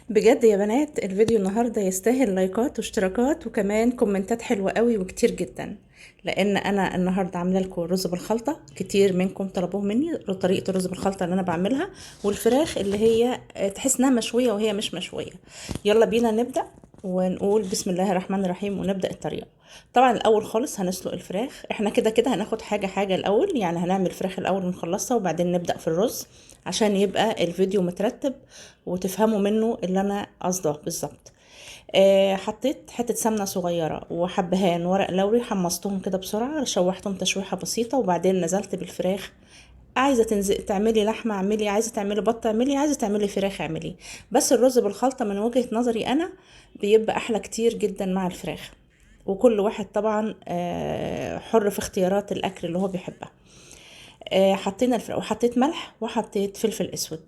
بجد يا بنات الفيديو النهاردة يستاهل لايكات واشتراكات وكمان كومنتات حلوة قوي وكتير جدا، لان انا النهاردة عاملة لكم رز بالخلطة. كتير منكم طلبوه مني طريقة الرز بالخلطة اللي انا بعملها، والفراخ اللي هي تحس انها مشوية وهي مش مشوية. يلا بينا نبدأ ونقول بسم الله الرحمن الرحيم ونبدأ الطريقة. طبعا الاول خالص هنسلق الفراخ، احنا كده كده هناخد حاجة حاجة الاول، يعني هنعمل الفراخ الاول ونخلصها وبعدين نبدأ في الرز عشان يبقى الفيديو مترتب وتفهموا منه اللي انا قصده بالظبط. حطيت حتة سمنة صغيرة وحبهان ورق لوري، حمصتهم كده بسرعة، شوحتهم تشويحة بسيطة، وبعدين نزلت بالفراخ. عايزة تنزل تعملي لحمة اعملي، عايزة تعملي بط اعملي، عايزة تعملي فراخ اعملي، بس الرز بالخلطة من وجهة نظري انا بيبقى احلى كتير جدا مع الفراخ. وكل واحد طبعا حر في اختيارات الاكل اللي هو بيحبها. حطينا الفراخ وحطيت ملح وحطيت فلفل اسود،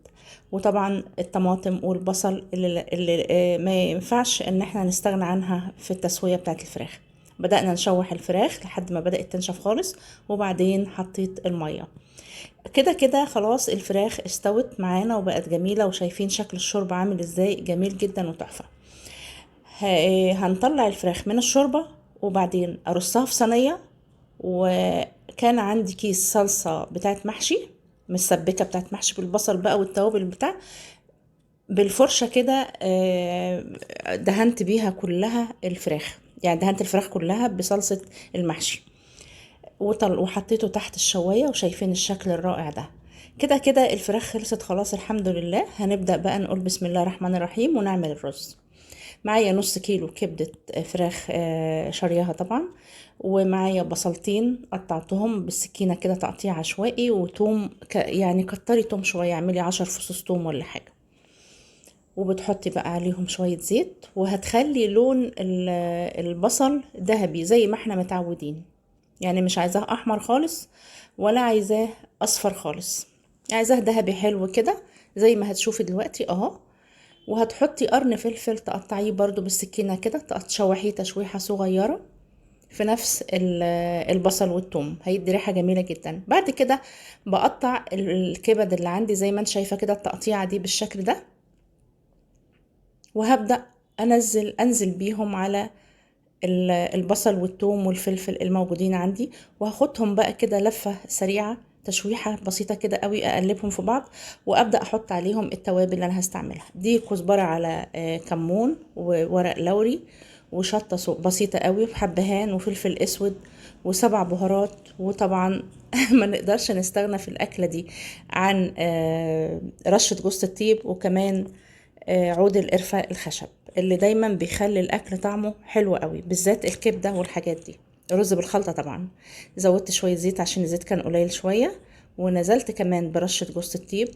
وطبعا الطماطم والبصل اللي ما ينفعش ان احنا نستغنى عنها في التسوية بتاعت الفراخ. بدأنا نشوح الفراخ لحد ما بدأت تنشف خالص، وبعدين حطيت المية. كده كده خلاص الفراخ استوت معانا وبقت جميلة، وشايفين شكل الشوربة عامل ازاي، جميل جدا وتحفة. هنطلع الفراخ من الشوربة وبعدين ارصها في صينية. وكان عندي كيس صلصة بتاعت محشي مسبكة بتاعت محشي بالبصل بقى والتوابل بتاع، بالفرشة كده، دهنت بيها كلها الفراخ، يعني دهنت الفراخ كلها بصلصة المحشي، وحطيته تحت الشواية، وشايفين الشكل الرائع ده. كده كده الفراخ خلصت خلاص الحمد لله. هنبدأ بقى نقول بسم الله الرحمن الرحيم ونعمل الرز. معايا نص كيلو كبدة فراخ، شارياها طبعا، ومعايا بصلتين قطعتهم بالسكينة كده تقطيع عشوائي، وتوم يعني كتري توم شوية، اعملي 10 فصوص توم ولا حاجة، وبتحطي بقى عليهم شوية زيت، وهتخلي لون البصل ذهبي زي ما احنا متعودين، يعني مش عايزاه احمر خالص ولا عايزاه اصفر خالص، عايزاه ذهبي حلو كده زي ما هتشوفي دلوقتي اهو. وهتحطي قرن فلفل تقطعيه برضو بالسكينة كده، تشوحيه تشويحة صغيرة في نفس البصل والثوم، هيدي ريحة جميلة جدا. بعد كده بقطع الكبد اللي عندي زي ما انت شايفة كده، التقطيعة دي بالشكل ده، وهبدأ انزل بيهم على البصل والثوم والفلفل الموجودين عندي، وهاخدهم بقى كده لفة سريعة، تشويحة بسيطة كده قوي، اقلبهم في بعض، وابدأ احط عليهم التوابل اللي انا هستعملها. دي كزبرة على كمون وورق لوري وشطة بسيطة قوي، وحبهان وفلفل اسود و7 بهارات. وطبعا ما نقدرش نستغنى في الاكلة دي عن رشة جوز الطيب، وكمان عود القرفة الخشب اللي دايما بيخلي الاكل طعمه حلو قوي، بالذات الكبدة والحاجات دي. رز بالخلطة طبعا زودت شوية زيت عشان الزيت كان قليل شوية، ونزلت كمان برشة جوز الطيب،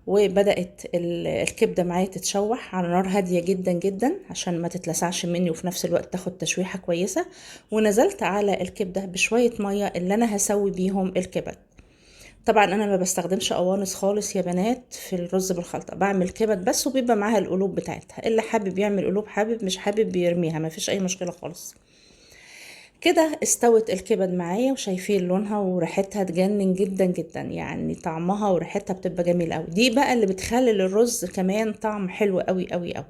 وبدأت الكبدة معايا تتشوح على نار هادية جدا جدا عشان ما تتلسعش مني، وفي نفس الوقت تاخد تشويحة كويسة. ونزلت على الكبدة بشوية مية اللي أنا هسوي بيهم الكبد. طبعا أنا ما بستخدمش قوانص خالص يا بنات في الرز بالخلطة، بعمل كبد بس وبيبقى معاها القلوب بتاعتها، اللي حابب يعمل قلوب حابب، مش حابب بيرميها، ما فيش أي مشكلة خالص. كده استوت الكبد معايا، وشايفين لونها وريحتها تجنن جدا جدا، يعني طعمها وريحتها بتبقى جميل قوي. دي بقى اللي بتخلي للرز كمان طعم حلو قوي قوي قوي.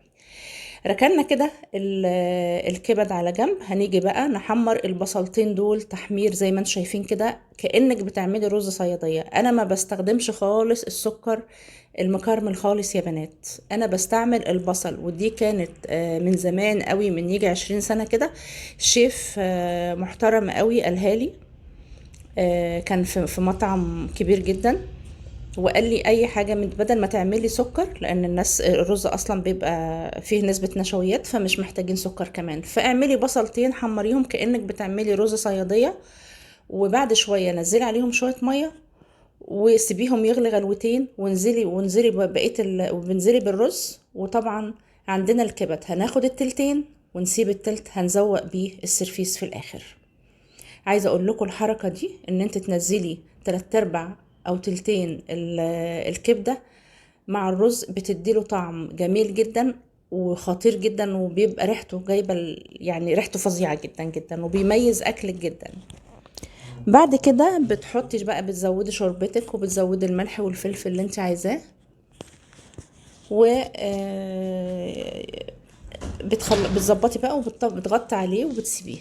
ركننا كده الكبد على جنب. هنيجي بقى نحمر البصلتين دول تحمير زي ما انتم شايفين كده، كأنك بتعملي رز صيادية. انا ما بستخدمش خالص السكر المكرمل خالص يا بنات، انا بستعمل البصل، ودي كانت من زمان قوي، من يجي 20 سنة كده، شيف محترم قوي قالها لي، كان في مطعم كبير جدا، وقال لي اي حاجة من بدل ما تعملي سكر، لان الناس الرز اصلا بيبقى فيه نسبه نشويات فمش محتاجين سكر كمان، فاعملي بصلتين حمريهم كانك بتعملي رز صياديه، وبعد شوية نزلي عليهم شوية مية وسيبيهم يغلي غلوتين، وانزلي بقية وبنزلي بالرز. وطبعا عندنا الكبد هناخد التلتين ونسيب التلت، هنزوق بيه السرفيس في الاخر. عايزه اقول لكم الحركة دي ان انت تنزلي 3/4 او تلتين الكبده مع الرز، بتديله طعم جميل جدا وخطير جدا، وبيبقى ريحته جايبه يعني ريحته فظيعة جدا جدا، وبيميز اكلك جدا. بعد كده بتحطي بقى، بتزودي شوربتك وبتزودي الملح والفلفل اللي انت عايزاه، و بتظبطي بقى وبتغطي عليه وبتسيبيه.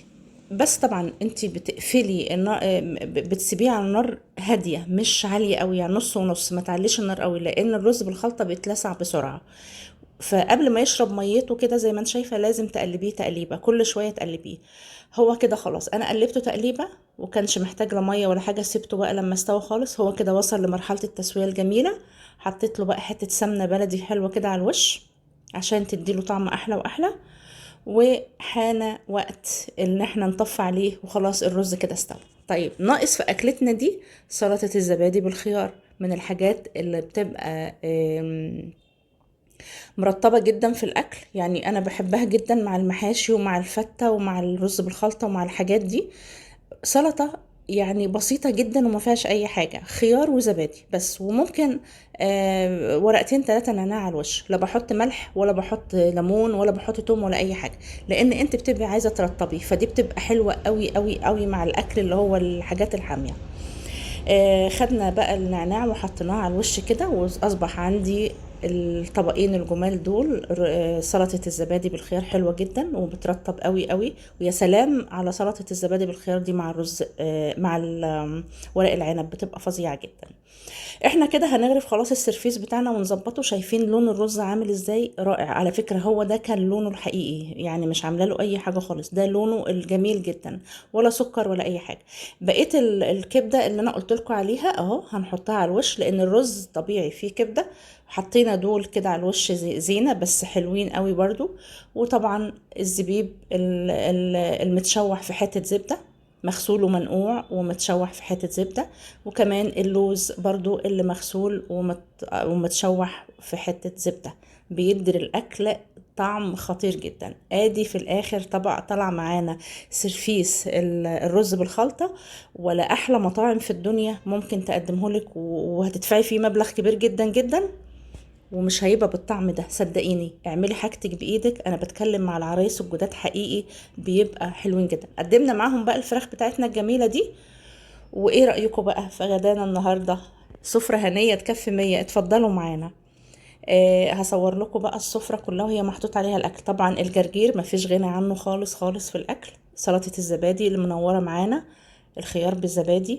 بس طبعا انت بتقفلي النار، بتسيبيه على النار هادية مش عالية قوي، يعني نص ونص، ما تعليش النار قوي لان الرز بالخلطه بيتلسع بسرعة. فقبل ما يشرب ميته كده زي ما انت شايفه لازم تقلبيه تقليبه، كل شوية تقلبيه. هو كده خلاص انا قلبته تقليبه وكانش محتاج لا مية ولا حاجة، سبته بقى لما استوى خالص. هو كده وصل لمرحلة التسوية الجميلة. حطيت له بقى حتة سمنه بلدي حلوة كده على الوش عشان تديله طعم احلى واحلى. وحان وقت ان احنا نطفي عليه وخلاص الرز كده استوى. طيب ناقص في اكلتنا دي سلطة الزبادي بالخيار، من الحاجات اللي بتبقى مرطبة جدا في الأكل، يعني أنا بحبها جدا مع المحاشي ومع الفتة ومع الرز بالخلطة ومع الحاجات دي. سلطة يعني بسيطة جدا وما فيهاش أي حاجة، خيار وزبادي بس، وممكن ورقتين 3 نعناع على الوش. لا بحط ملح ولا بحط ليمون ولا بحط توم ولا أي حاجة، لأن أنت بتبقي عايزة ترطبي، فدي بتبقى حلوة قوي قوي قوي مع الأكل اللي هو الحاجات الحامية. خدنا بقى النعناع وحطيناه على الوش كده، وأصبح عندي الطبقين الجمال دول. سلطة الزبادي بالخيار حلوة جدا وبترطب قوي قوي، ويا سلام على سلطة الزبادي بالخيار دي مع الرز، مع ورق العنب، بتبقى فظيعة جدا. احنا كده هنغرف خلاص السرفيس بتاعنا ونظبطه. شايفين لون الرز عامل ازاي؟ رائع. على فكرة هو ده كان لونه الحقيقي، يعني مش عامله له اي حاجة خالص، ده لونه الجميل جدا، ولا سكر ولا اي حاجة. بقية الكبدة اللي انا قلت لكم عليها اهو هنحطها على الوش، لان الرز طبيعي فيه كبدة. حطينا دول كده على الوش زينة بس حلوين قوي برضو. وطبعا الزبيب المتشوح في حتة زبدة، مغسول ومنقوع ومتشوح في حتة زبدة، وكمان اللوز برضو اللي مغسول ومتشوح في حتة زبدة، بيدي للأكل طعم خطير جدا. ادي في الاخر طبق طلع معانا سرفيس الرز بالخلطة، ولا احلى مطاعم في الدنيا ممكن تقدمهولك، وهتدفعي فيه مبلغ كبير جدا جدا ومش هيبقى بالطعم ده. صدقيني اعملي حاجتك بايدك، انا بتكلم مع العرايس الجداد حقيقي بيبقى حلوين جدا. قدمنا معاهم بقى الفراخ بتاعتنا الجميلة دي. وايه رأيكم بقى في غدانا النهاردة؟ سفرة هنية تكفي 100. اتفضلوا معانا. هصور لكم بقى السفرة كلها وهي محطوط عليها الأكل. طبعا الجرجير مفيش غنى عنه خالص خالص في الأكل، سلطة الزبادي اللي منورة معانا، الخيار بالزبادي،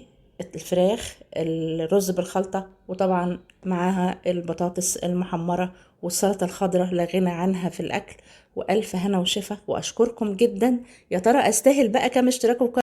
الفراخ، الرز بالخلطة، وطبعا معاها البطاطس المحمرة والسلطة الخضراء لا غنى عنها في الأكل. وألف هنا وشفا، وأشكركم جدا. يا ترى أستاهل بقى كام اشتراك وكام